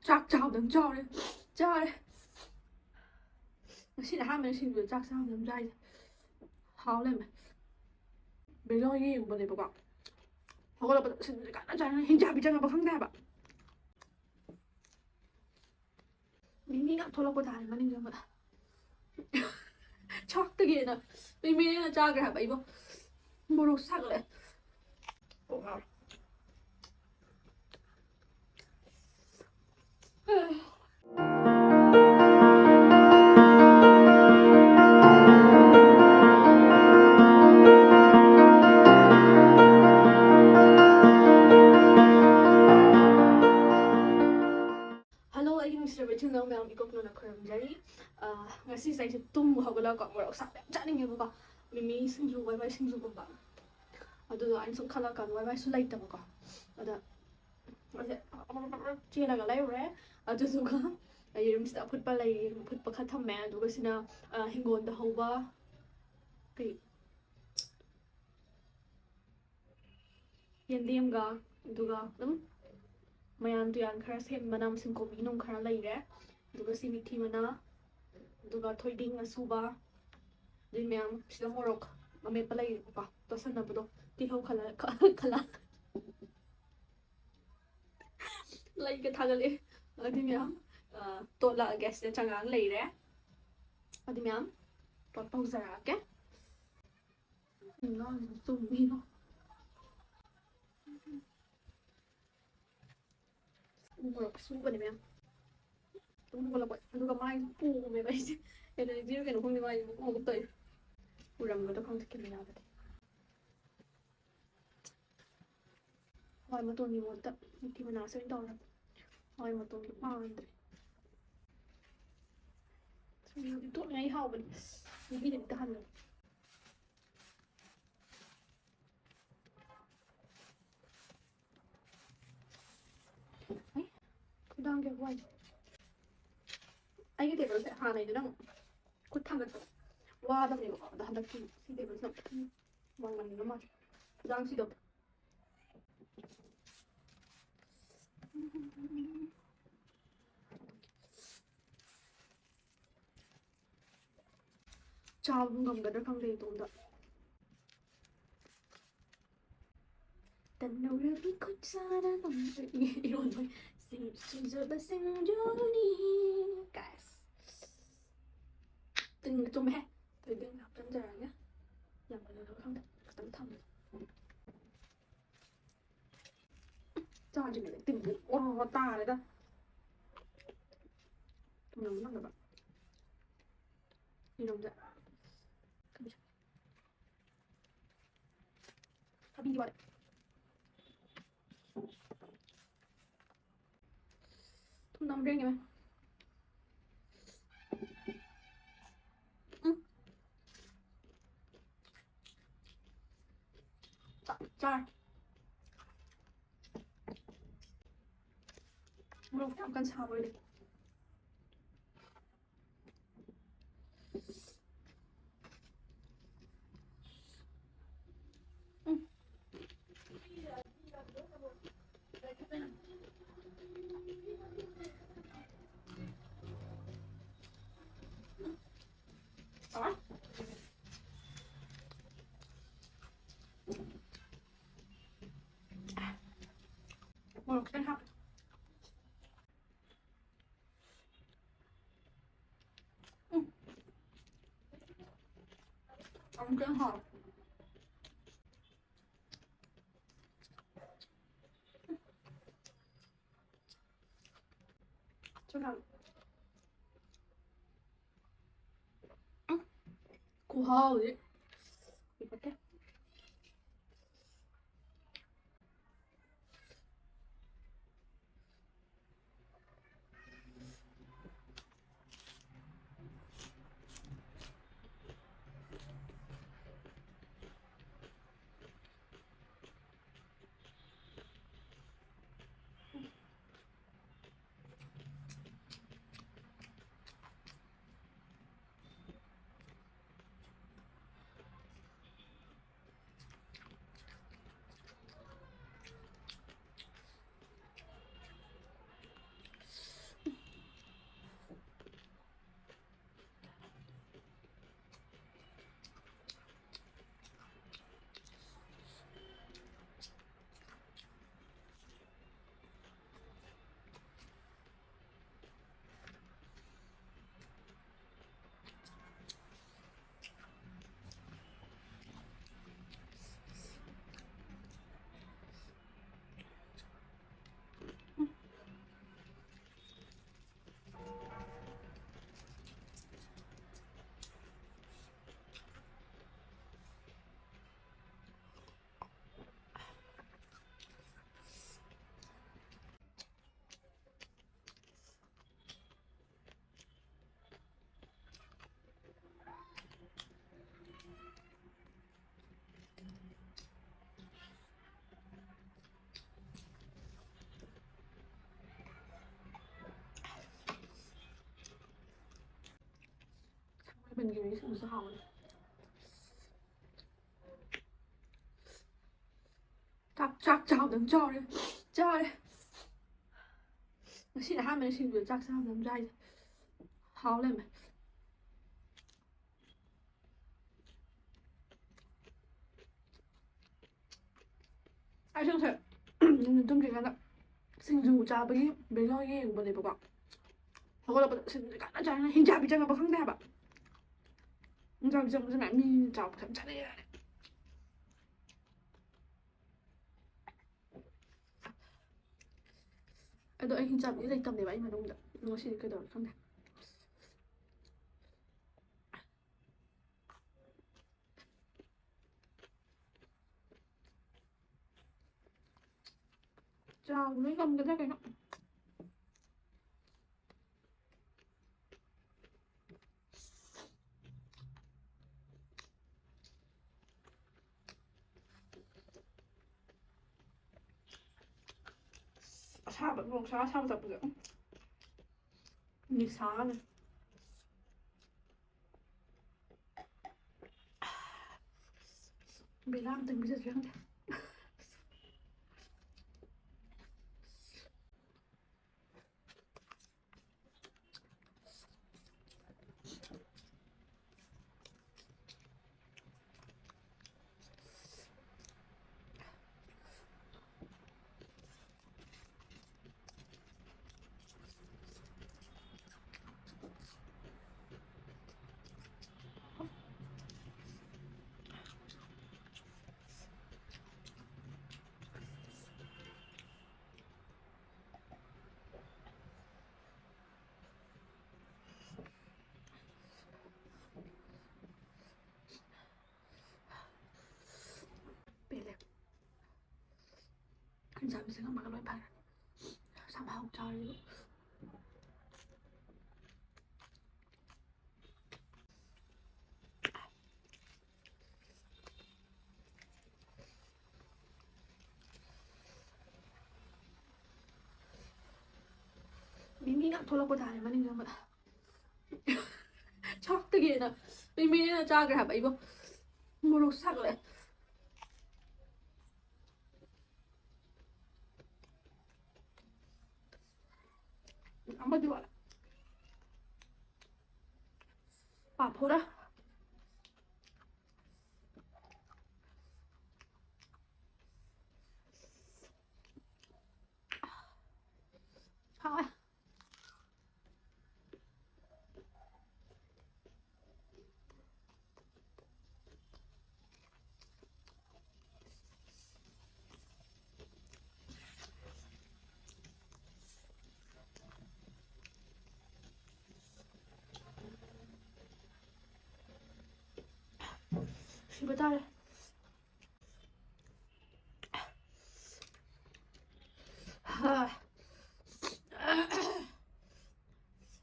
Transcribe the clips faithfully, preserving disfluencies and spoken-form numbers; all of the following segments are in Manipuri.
ꯆꯥꯛ ꯆꯥꯕꯗꯪ ꯆꯥꯎꯔꯦ꯫ ꯆꯥꯔꯦ꯫ ꯉꯁꯤꯅ ꯑꯍꯥꯟꯕꯅꯦ ꯁꯤꯡꯖꯨꯗ ꯆꯥꯛ ꯆꯥꯕꯗꯪ ꯆꯥꯏꯁꯦ꯫ ꯍꯥꯎ ꯂꯩꯔꯝꯃꯦ꯫ ꯚꯤꯗꯤꯑꯣ ꯌꯦꯡꯕꯅꯦꯕꯀꯣ꯫ ꯍꯧꯒꯠꯂꯛꯄꯗ ꯁꯤꯡꯖꯨꯁꯦ ꯀꯟꯅ ꯆꯥꯔꯦ꯫ ꯍꯤꯡꯆꯥꯕꯤ ꯆꯪꯉꯛꯄ ꯈꯪꯗꯦ ꯍꯥꯏꯕ꯫ ꯃꯤꯃꯤ ꯉꯥꯛ ꯊꯣꯛꯂꯛꯄ ꯇꯥꯔꯦ ꯃꯅꯤꯡ ꯆꯪꯕꯗ꯫ ꯆꯥꯛꯇꯒꯤ ꯍꯦꯟꯅ ꯃꯤꯃꯤꯅ ꯍꯦꯟꯅ ꯆꯥꯈ꯭ꯔꯦ ꯍꯥꯏꯕ ꯑꯩꯕꯣ꯫ ꯃꯣꯔꯣꯛ ꯁꯥꯒꯠꯂꯦ꯫ ꯀꯣꯛ ꯉꯥꯎꯔꯦ꯫ ꯍꯜꯂꯣ, ꯑꯩꯒꯤ ꯅꯨꯡꯁꯤꯔꯕ ꯏꯆꯤꯜ ꯏꯅꯥꯎ ꯃꯌꯥꯝ, ꯏꯀꯣꯛꯅꯅ ꯈꯨꯔꯨꯝꯖꯔꯤ꯫ ꯑ, ꯉꯁꯤꯁꯦ ꯑꯩꯁꯦ ꯇꯨꯝꯕ ꯍꯧꯒꯠꯂꯒꯀꯣ, ꯃꯣꯔꯣꯛ ꯁꯥꯕ ꯌꯥꯝ ꯆꯥꯅꯤꯡꯉꯦꯕꯀꯣ, ꯃꯤꯃꯤ ꯁꯤꯡꯖꯨ, ꯋꯥꯏ ꯋꯥꯏ ꯁꯤꯡꯖꯨꯒꯨꯝꯕ꯫ ꯑꯗꯨꯗꯣ ꯑꯩꯅ ꯁꯨꯝ ꯈꯜꯂꯀꯥꯟꯗ ꯋꯥꯏ ꯋꯥꯏꯁꯨ ꯂꯩꯇꯕꯀꯣ꯫ ꯑꯗ ꯑꯩꯁꯦ ꯆꯦꯜꯂꯒ ꯂꯩꯔꯨꯔꯦ꯫ ꯑꯗꯨꯗꯨꯒ ꯌꯦꯔꯨꯝꯁꯤꯗ ꯑꯐꯨꯠꯄ ꯂꯩ, ꯌꯦꯔꯨꯝ ꯑꯐꯨꯠꯄ ꯈꯔ ꯊꯝꯃꯦ꯫ ꯑꯗꯨꯒ ꯁꯤꯅ, ꯑ, ꯍꯤꯡꯒꯣꯜꯗ ꯍꯧꯕ ꯀꯩ, ꯌꯦꯟꯗꯦꯝꯒ, ꯑꯗꯨꯒ ꯑꯗꯨꯝ ꯃꯌꯥꯟ ꯇꯨꯌꯥꯟ ꯈꯔ ꯁꯦꯝ, ꯃꯅꯥ ꯃꯁꯤꯡ ꯀꯣꯕꯤ ꯅꯨꯡ ꯈꯔ ꯂꯩꯔꯦ꯫ ꯑꯗꯨꯒ ꯁꯤ ꯃꯤꯊꯤ ꯃꯅꯥ, ꯑꯗꯨꯒ ꯊꯣꯏꯗꯤꯡ ꯑꯁꯨꯕ, ꯑꯗꯨꯏ ꯃꯌꯥꯝ꯫ ꯁꯤꯗ ꯃꯣꯔꯣꯛ ꯑꯃꯦꯠꯄ ꯂꯩꯔꯦꯕꯀꯣ, ꯇꯣꯠꯁꯟꯅꯕꯗꯣ, ꯇꯤꯜꯍꯧ ꯈꯜꯂ ꯈꯜꯂ ꯂꯩꯒ ꯊꯥꯒꯠꯂꯛꯑꯦ꯫ ꯑꯗꯨ ꯃꯌꯥꯝ, ꯑ, ꯇꯣꯠꯂꯛꯑꯒꯦ꯫ ꯁꯤꯗ ꯆꯉꯥꯡ ꯂꯩꯔꯦ꯫ ꯑꯗꯨ ꯃꯌꯥꯝ ꯇꯣꯠꯄ ꯍꯧꯖꯔꯛꯑꯒꯦ꯫ ꯉꯥꯡꯉꯤꯗꯣ ꯆꯨꯝꯃꯤꯔꯣ? ꯎ ꯃꯣꯔꯣꯛ ꯁꯨꯕꯅꯦ ꯃꯌꯥꯝ꯫ ꯇꯨꯝ ꯍꯧꯒꯠꯂꯛꯄ꯫ ꯑꯗꯨꯒ ꯃꯥꯏ ꯄꯣꯝꯃꯦꯕ ꯑꯩꯁꯦ꯫ ꯑꯦꯂꯔꯖꯤꯔ ꯀꯩꯅꯣ ꯈꯪꯗꯦ, ꯃꯥꯏꯁꯦ ꯄꯨꯡꯍꯧ ꯍꯧꯒꯠꯇꯣꯏꯅꯦ꯫ ꯎꯔꯝꯒꯗ꯭ꯔꯥ ꯈꯪꯗꯦ ꯀꯦꯃꯦꯔꯥꯗꯗꯤ꯫ ꯍꯋꯥꯏ ꯃꯇꯣꯟꯒꯤ ꯃꯍꯨꯠꯇ ꯃꯤꯊꯤ ꯃꯅꯥꯁꯦ ꯑꯣꯏꯅ ꯇꯧꯔꯦ꯫ ꯍꯋꯥꯏ ꯃꯇꯣꯟꯗꯣ ꯄꯥꯝꯗ꯭ꯔꯦ꯫ ꯁꯤꯡꯖꯨꯗꯤ ꯇꯣꯠꯂꯤꯉꯩ ꯍꯥꯎꯕꯅꯤ꯫ ꯃꯍꯤꯗꯤ ꯑꯝꯇ ꯍꯟꯕꯅꯤ꯫ ꯑꯩ ꯈꯨꯗꯥꯡꯁꯦ ꯋꯥꯏ꯫ ꯑꯩꯒꯤ ꯇꯦꯕꯜꯁꯦ ꯍꯥꯟꯅꯩꯗꯨꯅ ꯑꯃꯨꯛ ꯈꯨꯠ ꯊꯥꯡꯒꯠꯄ ꯋꯥꯗꯕꯅꯦꯕꯀꯣ꯫ ꯑꯗꯣ ꯍꯟꯗꯛꯀꯤ ꯁꯤ ꯇꯦꯕꯜꯁꯤꯅ ꯈꯤꯇꯪ ꯋꯥꯡꯃꯟꯕ ꯃꯥꯜꯂꯦ꯫ ꯈꯨꯗꯥꯡꯁꯤꯗ ꯆꯥꯕ ꯉꯝꯒꯗ꯭ꯔꯥ ꯈꯪꯗꯦ ꯏꯇꯣꯝꯇ꯫ ꯇꯟꯅꯧꯔꯕꯤ ꯈꯨꯠꯁꯥꯅ ꯉꯝꯗ꯭ꯔꯦ꯫ ꯏ-, ꯏꯔꯣꯟꯕ ꯁꯤꯡ-, ꯁꯨꯖꯕ ꯁꯤꯡꯖꯨꯅꯤ꯫ ꯀꯥꯏꯁ꯫ ꯇꯤꯟꯒ ꯆꯨꯝꯃꯦꯍꯦ꯫ ꯑꯗꯨꯗꯤ ꯑꯩꯅ ꯍꯥꯞꯆꯤꯟꯖꯔꯒꯦ꯫ ꯌꯥꯝ ꯀꯩꯅꯣ ꯇꯧꯕ ꯈꯪꯗꯦ꯫ ꯈꯤꯇꯪ ꯊꯝꯃꯦ꯫ ꯆꯥꯗ꯭ꯔꯤꯉꯩꯗ ꯇꯤꯟꯗꯤ ꯑꯣꯔꯣ ꯇꯥꯔꯦꯗ꯫ ꯊꯨꯝꯅꯝ ꯅꯝꯗꯕ꯫ ꯌꯦꯔꯨꯝꯁꯦ꯫ ꯊꯥꯕꯤꯒꯤ ꯋꯥꯔꯦ꯫ ꯊꯨꯝ ꯅꯝꯕ꯭ꯔ ꯌꯦꯡꯒꯦ꯫ ꯎꯝ꯫ ꯆꯞ ꯆꯥꯔꯦ꯫ ꯃꯣꯔꯣꯛ ꯌꯥꯝ ꯀꯟꯅ ꯁꯥꯕ ꯑꯣꯏꯗꯦ꯫ ꯎꯝ꯫ ꯑꯥ꯫ ꯃꯣꯔꯣꯛ ꯈꯤꯇꯪ ꯍꯥꯞꯄꯦ꯫ ꯎꯝ꯫ ꯑꯃꯨꯛ ꯈꯤꯇꯪ ꯍꯥꯎꯔꯦ꯫ ꯆꯥꯛ ꯂꯥꯝꯃꯦ꯫ ꯎꯝ꯫ ꯈꯨꯍꯥꯎꯗꯤ꯫ ꯀꯨꯏ ꯐꯠꯇꯦ꯫ ꯁꯤꯡꯖꯨꯁꯨ ꯍꯥꯎꯋꯦ꯫ ꯆꯥꯛ, ꯆꯥꯛ ꯆꯥꯕꯗꯪ ꯆꯥꯎꯔꯦ꯫ ꯆꯥꯔꯦ꯫ ꯉꯁꯤꯅ ꯑꯍꯥꯟꯕꯅꯦ ꯁꯤꯡꯖꯨ ꯆꯥꯛ ꯆꯥꯕꯗꯪ ꯆꯥꯏꯁꯦ꯫ ꯍꯥꯎ ꯂꯩꯔꯝꯃꯦ꯫ ꯑꯩꯁꯨ ꯉꯁꯥꯏ ꯅꯨꯡꯊꯤꯜ ꯇꯨꯝꯗ꯭ꯔꯤꯀꯥꯟꯗ ꯁꯤꯡꯖꯨ ꯆꯥꯕꯒꯤ ꯚꯤꯗꯤꯑꯣ ꯌꯦꯡꯕꯅꯦꯕꯀꯣ꯫ ꯍꯧꯒꯠꯂꯛꯄꯗ ꯁꯤꯡꯖꯨ ꯀꯟꯅ ꯆꯥꯔꯤ, ꯍꯤꯡꯆꯥꯕꯤ ꯆꯪꯉꯛꯄ ꯈꯪꯗꯦ ꯍꯥꯏꯕ꯫ ꯍꯤꯡꯆꯥꯕꯤ ꯆꯪꯕꯁꯦ ꯃꯌꯥꯝ ꯃꯤ ꯆꯥꯕ ꯌꯥꯝ ꯆꯥꯅꯩ ꯍꯥꯏꯔꯦ꯫ ꯑꯗꯣ ꯑꯩ ꯍꯤꯡꯆꯥꯕꯤꯗꯤ ꯂꯩꯇꯕꯅꯦꯕ ꯑꯩ ꯃꯅꯨꯡꯗ꯫ ꯉꯁꯤꯗꯤ ꯀꯩꯗꯧꯔꯦ ꯈꯪꯗꯦ꯫ ꯆꯥꯕ ꯂꯣꯏ ꯉꯝꯒꯗ꯭ꯔꯥ ꯀꯩꯅꯣ? ꯑꯁꯥꯕ, ꯃꯣꯔꯣꯛ ꯁꯥ ꯑꯁꯥꯕ ꯊꯛꯄꯁꯦ, ꯎꯝ, ꯅꯤꯁꯥꯅꯦ꯫ ꯕꯦꯂꯥ ꯑꯝꯇꯪ ꯄꯤꯖꯁꯤꯔ ꯈꯪꯗꯦ꯫ ꯄꯦꯜꯂꯦ꯫ ꯍꯤꯡꯆꯥꯕꯤꯁꯦ ꯉꯝꯃꯒ ꯂꯣꯏ ꯐꯔꯅꯤ꯫ ꯁꯝ ꯍꯥꯎ ꯆꯥꯔꯤꯕ꯫ ꯃꯤ, ꯃꯤ ꯉꯥꯛ ꯊꯣꯛꯂꯛꯄ ꯇꯥꯔꯦ ꯃꯅꯤꯡ ꯆꯪꯕꯗ꯫ ꯁꯛꯇꯒꯤ ꯃꯤꯃꯤꯅ ꯆꯥꯈ꯭ꯔꯦ ꯍꯥꯏꯕ ꯑꯩꯕꯨ꯫ ꯃꯣꯔꯣꯛ ꯁꯥꯒꯠꯂꯦ꯫ ꯑꯃꯗꯤ ꯋꯥꯠꯂꯦ꯫ ꯄꯥꯐꯣꯔ꯫ ꯍꯥꯎꯋꯦ꯫ ꯁꯤꯕ ꯇꯥꯔꯦ꯫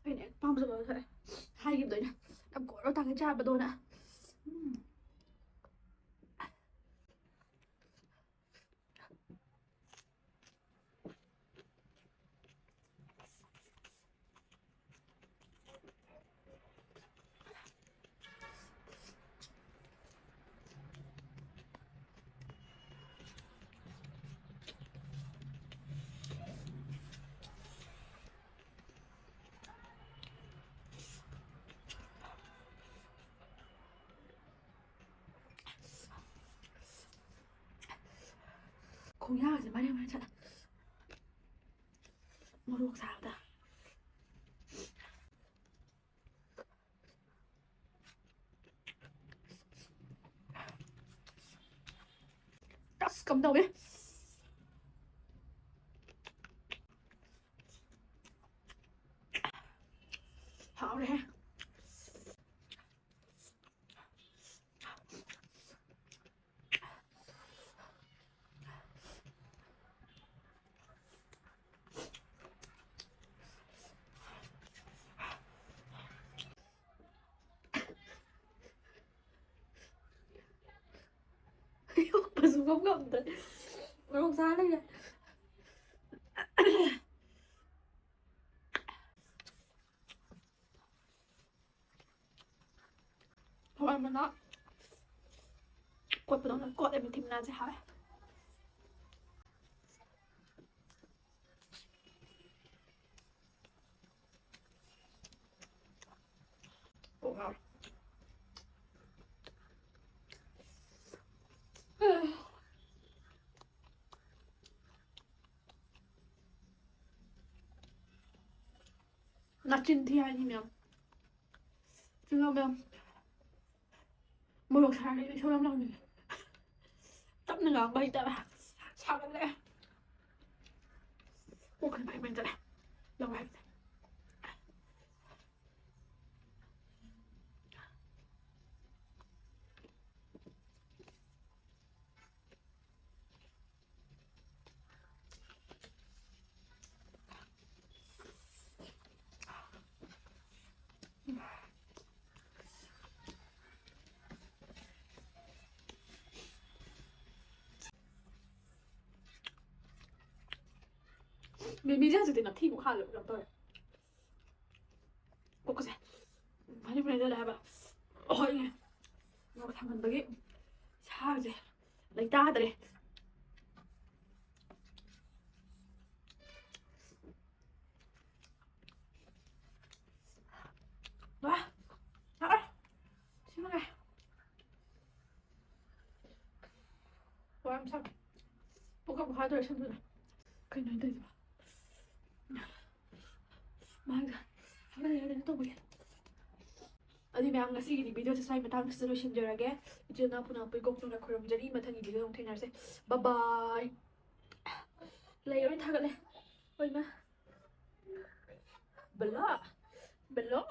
ꯑꯩꯅ ꯍꯦꯛ ꯄꯥꯝꯖꯕ ꯊꯛꯑꯦ꯫ ꯍꯥꯏꯈꯤꯕꯗꯣ ꯑꯩꯅ ꯌꯥꯝ ꯀꯣꯟꯅ ꯇꯥꯡꯉꯩ ꯆꯥꯕꯗꯣꯅ꯫ ꯎꯝ꯫ ꯈꯣꯡꯌꯥꯒꯁꯦ ꯃꯔꯦꯡ ꯃꯔꯦꯡ ꯆꯠꯂꯦ꯫ ꯃꯣꯔꯣꯛ ꯁꯥꯕꯗ꯫ ꯑꯁ ꯀꯝꯗꯧꯋꯦ꯫ ꯍꯥꯎꯔꯦꯍꯦ꯫ ꯌꯣꯛꯄꯁꯨ ꯉꯝ ꯉꯝꯗ꯭ꯔꯦ꯫ ꯃꯣꯔꯣꯛ ꯆꯥ ꯂꯩꯔꯦ꯫ ꯍꯋꯥꯏ ꯃꯅꯥ ꯀꯣꯠꯄꯗꯧꯅ ꯀꯣꯠꯂꯦ ꯃꯤꯊꯤ ꯃꯅꯥꯁꯦ꯫ ꯍꯥꯎꯋꯦ꯫ ꯀꯣꯛ ꯉꯥꯎꯔꯦ꯫ ꯅꯥꯆꯤꯟ ꯊꯤ ꯍꯥꯏꯅꯤ ꯃꯌꯥꯝ꯫ ꯆꯤꯜꯍꯥꯎ ꯃꯌꯥꯝ꯫ ꯃꯣꯔꯣꯛ ꯁꯥꯔꯗꯤ ꯑꯩꯗꯤ ꯏꯁꯧ ꯌꯥꯝ ꯂꯥꯡꯅꯤꯡꯉꯦ꯫ ꯇꯞꯅ ꯉꯥꯡꯕ ꯍꯩꯇꯕ꯫ ꯁꯥꯒꯠꯂꯦ꯫ ꯀꯣꯛ ꯀ ꯃꯩ ꯃꯩ ꯆꯠꯂꯦ꯫ ꯂꯧ ꯍꯥꯏꯕꯁꯦ꯫ ꯃꯤꯃꯤꯁꯦ ꯍꯧꯖꯤꯛꯇꯤ ꯅꯞꯊꯤꯕꯨ ꯈꯥꯜꯂꯦꯕ ꯀꯩꯅꯣꯝ ꯇꯧꯔꯦ꯫ ꯀꯣꯛꯀꯁꯦ ꯃꯔꯤ ꯃꯔꯤ ꯆꯠꯂꯦ ꯍꯥꯏꯕ꯫ ꯍꯣꯏꯅꯦ꯫ ꯃꯣꯔꯣꯛ ꯁꯥꯃꯟꯕꯒꯤ ꯁꯥꯒꯁꯦ ꯂꯩꯇꯥꯗ꯭ꯔꯦ꯫ ꯋꯥ! ꯍꯥꯎꯔꯦ꯫ ꯁꯤꯃꯉꯥꯏ꯫ ꯋꯥ ꯌꯥꯝ ꯁꯥꯏ꯫ ꯄꯨꯛꯀ ꯄꯣꯛꯈꯥꯏꯗꯧꯔꯦ ꯁꯤꯡꯖꯨꯗ꯫ ꯀꯩꯅꯣ ꯑꯩꯅ ꯇꯧꯔꯤꯁꯤꯕꯣ? ꯃꯥꯡꯗ ꯍꯥꯒꯠꯂꯦ ꯍꯥꯒꯠꯂꯦ ꯇꯧꯕꯒꯤ꯫ ꯑꯗꯨꯗꯤ ꯃꯌꯥꯝ, ꯉꯁꯤꯒꯤꯗꯤ video ꯁꯦ ꯁ꯭ꯋꯥꯏ ꯃꯇꯥꯡꯁꯤꯗ ꯂꯣꯏꯁꯤꯟꯖꯔꯒꯦ꯫ ꯏꯆꯤꯜ ꯏꯅꯥꯎ ꯄꯨꯝꯅꯃꯛꯄꯨ ꯏꯀꯣꯛ ꯆꯨꯝꯅ ꯈꯨꯔꯨꯝꯖꯔꯤ꯫ ꯃꯊꯪꯒꯤ video ꯗ ꯑꯃꯨꯛ ꯊꯦꯡꯅꯔꯁꯦ꯫ Bye bye꯫ ꯂꯩꯔꯣꯏ ꯊꯥꯒꯠꯂꯦ꯫ ꯍꯣꯏ ꯃꯥ꯫ ꯕꯦꯂꯥ꯫ ꯕꯦꯂꯥ꯫